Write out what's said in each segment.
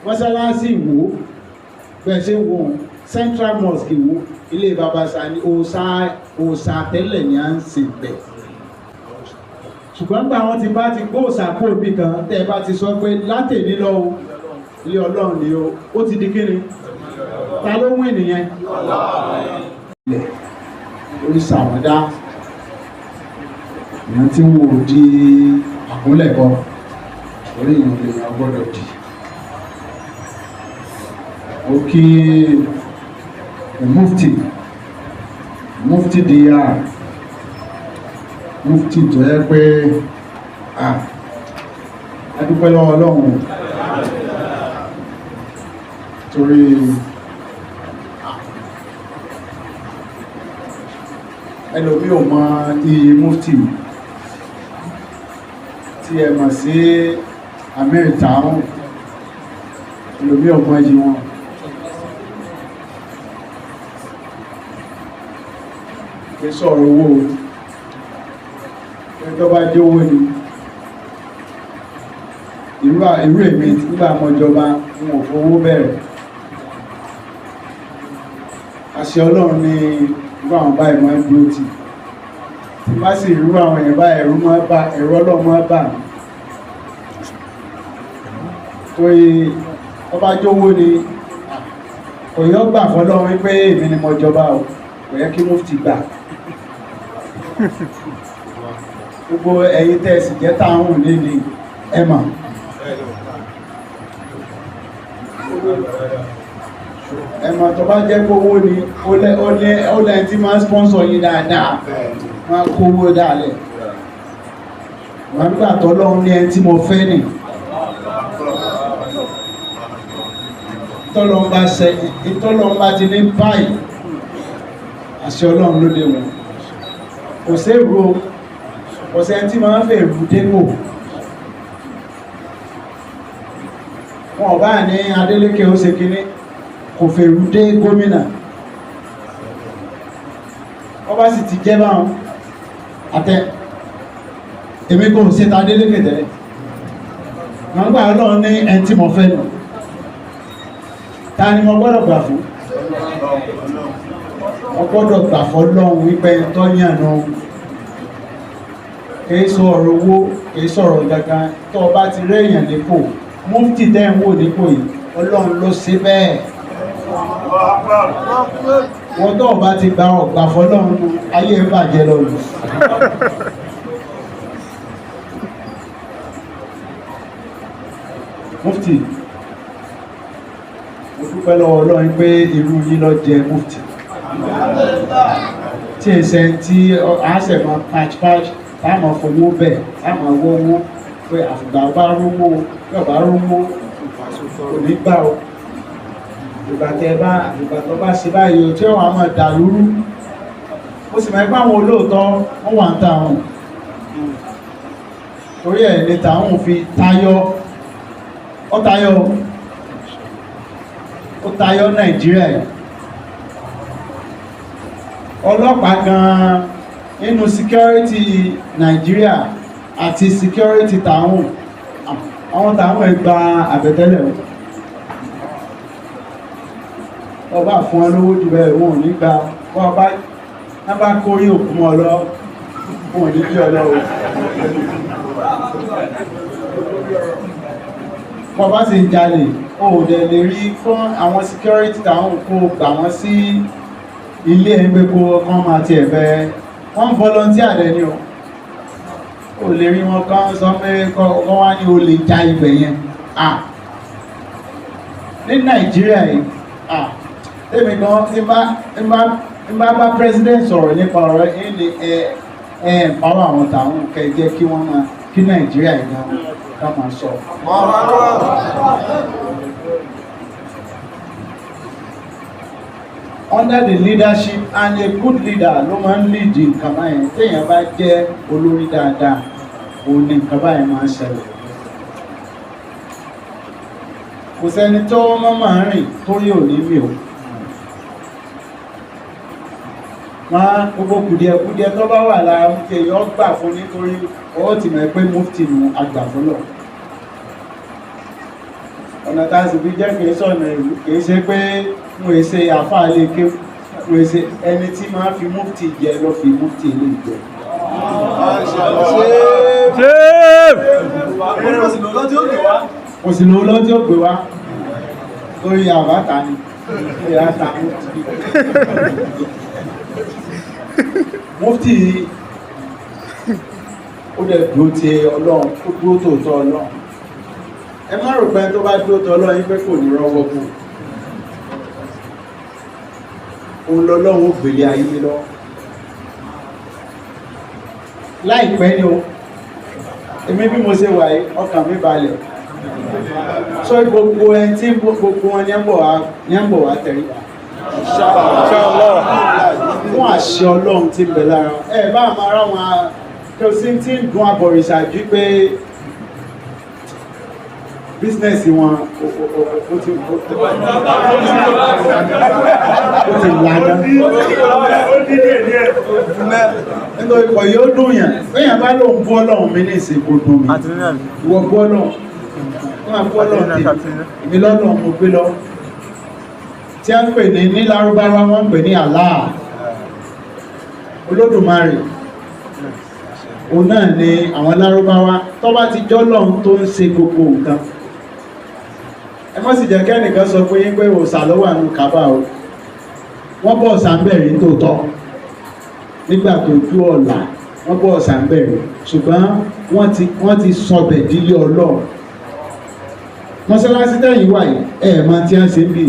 Mọ́sálásí Ìwó, bẹ́ẹ̀ ṣe ń wo Central Mosque Ìwó, ilé baba Sani, òòṣà òòṣà tẹ́lẹ̀ ni à ń sìn bẹ̀. Ṣùgbọ́n gbà wọ́n ti bá ti gbó òòṣà kó òbí kan, tẹ́ ẹ bá ti sọ pé látẹ̀lé lọ o, ilé Ọlọ́run ni o, ó ti di kíni? Ta ló wí nìyẹn? Ilẹ̀ oríṣà wọn dá èèyàn tí wọn ò di àkúnlẹ̀bọ orí èèyàn lèèyàn gbọ́dọ̀ di. Ó kí mufti, mufti dr mufti tó yẹ pé a dúpẹ́ lọ́wọ́ Ọlọ́run torí ẹlòmí ò mọ iye mufti tí ẹ mọ̀ sí Amir Town, ẹlòmí ò mọ iye wọn. Kì í sọ̀rọ̀ owó o, tó bá jẹ́ owó ni irú èmi nígbà mọ́jọba n ò fowó bẹ̀rẹ̀. Àṣẹ Ọlọ́run ni irú àwọn báyìí máa ń dúró tì. Tí bá sì irú àwọn èèyàn báyìí, ẹ̀rù máa bà, ẹ̀rù Ọlọ́run máa bà mí. Torí tó bá jówó ni kò yọ gbà fọlọ́run wípé èmi ni mo jọba o, kò yẹ kí mufti gbà. Gbogbo ẹ̀yin tẹ́ ẹ sì jẹ́ táwọn òní ni ẹ mọ̀. Ẹ mọ̀ tó bá jẹ́ pé owó ni ó lẹ́yìn tí máa ń sponsor yín dáadáa, máa kówó dálẹ̀. Wọ́n gbà tọ́lọ́run ní ẹni tí mo fẹ́ nì. Tọ́lọ́run bá ṣe, tọ́lọ́run bá ti ní báyìí, àṣẹ Ọlọ́run ló dé wọn. Kò séèrú o, kò sẹ́ni tí máa ń fẹ́ èrú dépò. Wọn ò bá ní Adeleke ó ṣe kínní, kò fèrú dé gómìnà. Wọ́n bá sì ti jẹ́ báwọn àtẹ èmi kò ṣe ta Adeleke tẹ́lẹ̀. Wọ́n gbà Ọlọ́run ní ẹni tí mo fẹ́ nù. Ta ni mo gbọ́dọ̀ gbà fún? Mo gbọ́dọ̀ gbà fọ́lọ́run wípé tó yàn nù. Kìí sọ̀rọ̀ owó, kìí sọ̀rọ̀ gangan. Tó o bá ti rí èèyàn nípò, mufti tẹ́ ń wò nípò yìí, Ọlọ́run ló ṣe bẹ́ẹ̀. Wọ́n tó o bá ti gba ọ̀gbà fọ́lọ́run nù, ayé ń bàjẹ́ lọ lù. Mufti, mo dúpẹ́ lọ́wọ́ Ọlọ́run pé irú yín ló jẹ mufti. Tí ẹsẹ̀ tí a ṣẹ̀ máa patch patch, tá a máa fowó bẹ̀, tá a máa wọ́wọ́ pé àfìgbà bá rówó, bí ọ̀bá rówó kò ní gbà o. Ìgbà tẹ bá, ìgbà tó bá ṣe báyìí o, tí wọ́n á máa dà lúrú. Mo sì máa ń gbọ́ àwọn olóòótọ́, wọ́n wà ń ta àwọn. Torí ẹ̀ ní tàwọn fi tayọ, ó tayọ, ó tayọ Nàìjíríà yìí. Ọlọ́pàá gan-an nínú security Nàìjíríà àti security tàwọn, àwọn tàwọn ẹ̀ gba àbẹ̀tẹ́lẹ̀ o. Ọba fún ọ lówó jù bẹ́ẹ̀, wọn ò ní gba. Ọba wọ́n bá kórí òkú mọ́ ọ lọ, wọn ò ní bí ọ lọ o. Wọ́n bá sì ń jalè, o ò dẹ̀ lè rí fún àwọn security tàwọn kó gbà wọ́n sí ilé ẹ̀ ń gbé kó kán máa tiẹ̀ bẹ́. Wọ́n ń volunteer dẹ̀ ni o. O lè rí wọn kán sọ pé kọ́ wá ní o lè ja ibẹ̀ yẹn. Ní Nàìjíríà yìí, èmi gan tí bá bá president sọ̀rọ̀ nípa ọ̀rọ̀ ẹ̀ ní ẹ empower àwọn tàwọn kẹ́ jẹ́ kí wọ́n máa kí Nàìjíríà yìí gan ká máa sọ. Under the leadership and a good leader ló máa ń lead nǹkan báyẹn. Téèyàn bá jẹ́ olórí dáadáa, òun ni nǹkan báyẹn máa ń ṣẹlẹ̀. Kò sẹ́ni tó máa ń rìn torí òní mi o. Máa gbogbo kùdìẹ̀kudiẹ tó bá wà lára mufti èèyàn gbà fún nítorí ọwọ́ ti mọ̀ pé mufti nù àgbà fọlọ̀. Ọ̀nà tá a sì fi jẹ́ kìí sọ̀nà ìlú, kìí ṣe pé mo ṣe àfáà lè ké, mo ṣe ẹni tí máa fi mufti jẹ ló fi mufti lè jẹ. Kò sì lówó lọ́jọ́ gbé wá lórí àbáta ni lórí àtà mufti. Mufti ó dẹ̀ dúró ti Ọlọ́run, ó dúró tòótọ́ Ọlọ́run. Ẹ má rò pé tó bá dúró tọ́ Ọlọ́run yín pé kò ní rọ́wọ́ mú. Òun lọ́lọ́run ó gbélé ayé lọ. Láìpẹ́ ni o, èmi bí mo ṣe wà yìí, ọkàn mi balẹ̀. Sọ gbogbo ẹni tí gbogbo wọn ní ń bọ̀ wá tẹríba. Fún àṣẹ Ọlọ́run tí ń bẹ lára. Ẹ bá máa rá wọn kí o sì ti ń dun abọ̀rìṣà jù pé bísínẹ́sì wọn ó ti lànà. Nítorí kọ̀ yóò dùn yàn. Béèyàn bá lóun bú Ọlọ́run mi ní ìsìnkú dùn mí. Ìwọ bú Ọlọ́run. Wọ́n á bú Ọlọ́run tèmi. Èmi lọ́lọ́run mo gbé lọ. Tí a ń pè ní Lárúbáwá, wọ́n ń pè ní Allah. Olódùmarè. Òun náà ni àwọn Lárúbáwá tó bá ti jọ́lọ́run tó ń ṣe gbogbo nǹkan. Ẹ má sì jẹ́ kẹ́nìkan sọ fún yín pé òòṣà ló wà nínú Kábà o. Wọ́n bọ̀ ọ̀sà ń bẹ̀rẹ̀ nítòótọ́. Nígbà tó ju ọ̀la, wọ́n bọ̀ ọ̀sà ń bẹ̀rẹ̀. Ṣùgbọ́n wọ́n ti sọbẹ̀ dílé Ọlọ́run. Mọ́sálásí tẹ̀yìn wà yìí, ẹ̀ máa tí wọ́n ṣe ń bì.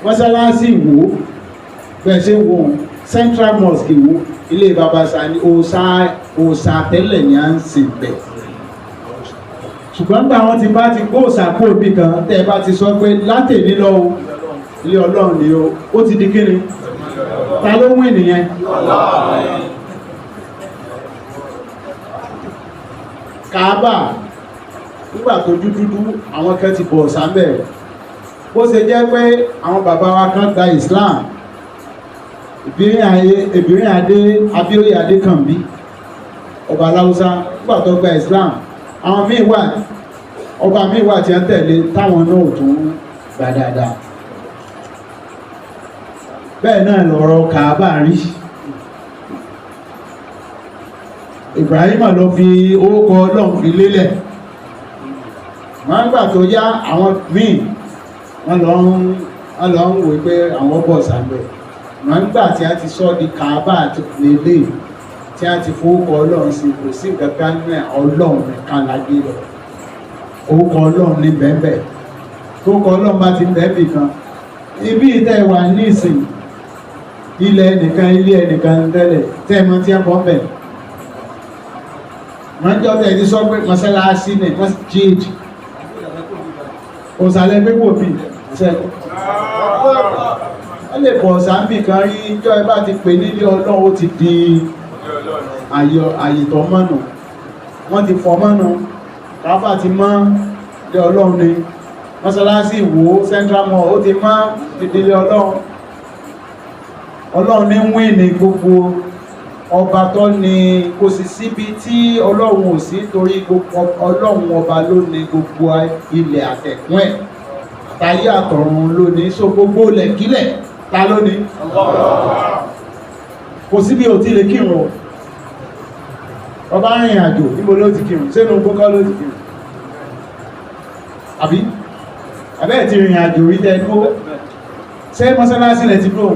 Mọ́sálásí Ìwó, bẹ́ẹ̀ ṣe ń wo Central Mosque Ìwó, ilé baba Sani, òòṣà tẹ́lẹ̀ ni à ń sìn bẹ̀. Ṣùgbọ́n gbà wọ́n ti bá ti kó òòṣà kó òbí kan, tẹ́ ẹ bá ti sọ pé látẹ̀lé lọ o, ilé Ọlọ́run ni o, ó ti di kíni? Ta ló wí nìyẹn? Kaaba, nígbà tó dúdúdú, àwọn kan ti bọ̀ ọ̀sán bẹ̀rẹ̀. Bó ṣe jẹ́ pé àwọn bàbá wa kan gba Islam, Ìbírin Adé, Abíóyè Adékànbí, ọba Aláwùsá, nígbà tó gba Islam, àwọn míì wà, ọba míì wà tí wọ́n tẹ̀lé táwọn náà ò tún gbà dáadáa. Bẹ́ẹ̀ náà lọ̀rọ̀ Kaaba rí. Ibrahim ló fi orúkọ Ọlọ́run fi lélẹ̀. Wọ́n gbà tó yá àwọn míì, wọ́n lọ ń wò pé àwọn bọ̀ sábẹ̀. Wọ́n gbà tí a ti sọ di Kaaba lélẹ̀, tí a ti forúkọ Ọlọ́run sí, kò sí nǹkan kan ní Ọlọ́run nìkan lágbé lọ. Orúkọ Ọlọ́run ní bẹ́ẹ̀bẹ́ẹ̀. Orúkọ Ọlọ́run bá ti bẹ́ẹ̀bì kan. Ibi ìtẹ́ wà ní ìsìn, ilẹ̀ ẹnìkan, ilé ẹnìkan tẹ́lẹ̀, tẹ́ ẹ mọ tí a bọ́ bẹ̀. Wọ́n jọ tẹ̀ ti sọ pé mọ́sálásí ní masjid. Òsàlẹ̀ pé kò bí. Wọ́n lè bọ̀ sáńbì kan rí ijọ́ ẹ bá ti pè nílé Ọlọ́run, ó ti di àyè tó mọ́nù. Wọ́n ti fọ́ mọ́nù. Káfà ti mọ́ ilé Ọlọ́run ni. Mọ́sálásí Ìwó Central Mosque ó ti mọ́ ti di ilé Ọlọ́run. Ọlọ́run ní wíìnì gbogbo ọba tó ní, kò sì síbi tí Ọlọ́run ò sí, torí gbogbo Ọlọ́run ọba ló ní gbogbo ilẹ̀ àtẹ̀kún ẹ̀, àtayé àtọ̀run ló ní, so gbogbo ilẹ̀ kílẹ̀ ta ló ní. Kò síbi ò tí lè kírun o. Ọba rìnrìn àjò, níbo ló ti kírun? Sínú gbogbo ló ti kírun? Àbí àbẹ́ẹ̀ ti rìnrìn àjò rí tẹ́ dúró? Ṣé mọ́sálásí lẹ ti dúró?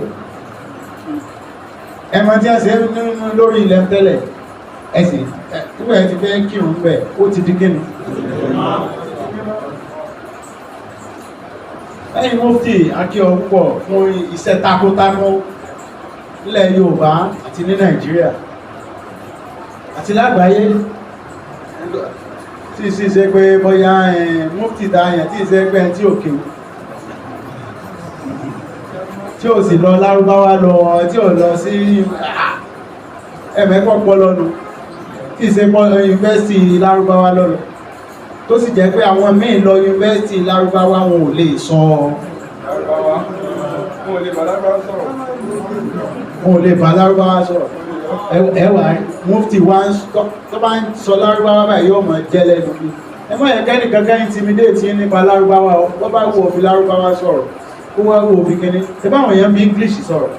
Ẹmọ tí a ṣe nínú lórí ilẹ̀ tẹ́lẹ̀, ẹ̀sìn nígbà tí fẹ́ kírun bẹ̀, ó ti di kíni. Lẹ́yìn mufti akíọ̀ púpọ̀ fún iṣẹ́ takuntakun nílẹ̀ Yorùbá àti ní Nàìjíríà àti lágbàáyé. Tí sì ṣe pé bóyá mufti dáyàn, tí ṣe pé tí ò kéwú, tí ò sì lọ Lárúbáwá lọ, tí ò lọ sí ẹ̀mẹ́kọ̀ pọ̀ lọ́nu, tí ṣe pọ̀ yunifásitì Lárúbáwá lọ́nu, tó sì jẹ́ pé àwọn míì lọ yunifásitì Lárúbáwá wọn ò lè sọ. Wọn ò lè bá Lárúbáwá sọ̀rọ̀. Ẹwà mufti wa tó bá ń sọ Lárúbáwá báyìí yóò mọ̀ jẹ́ lẹ́nu bí. Ẹ má yẹ kẹ́ni kankan intimidate yín nípa Lárúbáwá o. Wọ́n bá wo òfin Lárúbáwá sọ̀rọ̀, kó wá wo òfin kínní. Ṣé báwọn èèyàn fi English sọ̀rọ̀?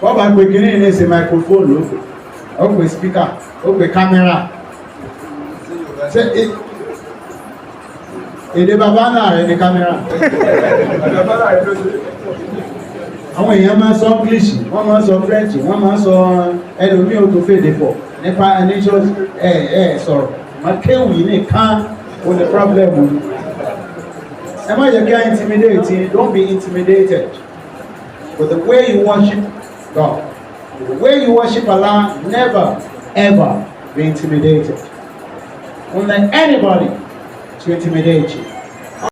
Wọ́n bá pe kínní ní ṣe microphone ló pè, ó pè speaker, ó pè camera. Ṣé èdè bàbá náà rẹ ní camera? Àwọn èèyàn máa ń sọ English, wọ́n máa ń sọ French, wọ́n máa ń sọ ẹlòmíì, ó tó fèdè pọ̀ nípa ẹni ṣọ́ọ̀ṣì ẹ ẹ sọ̀rọ̀. Mà kéwì yìí nìkan ó ní problem ni. Ẹ má yẹ kí á intimidate yín. Don't be intimidated with the way you worship God, with the way you worship Allah. Never ever be intimidated. Don't let anybody to intimidate you.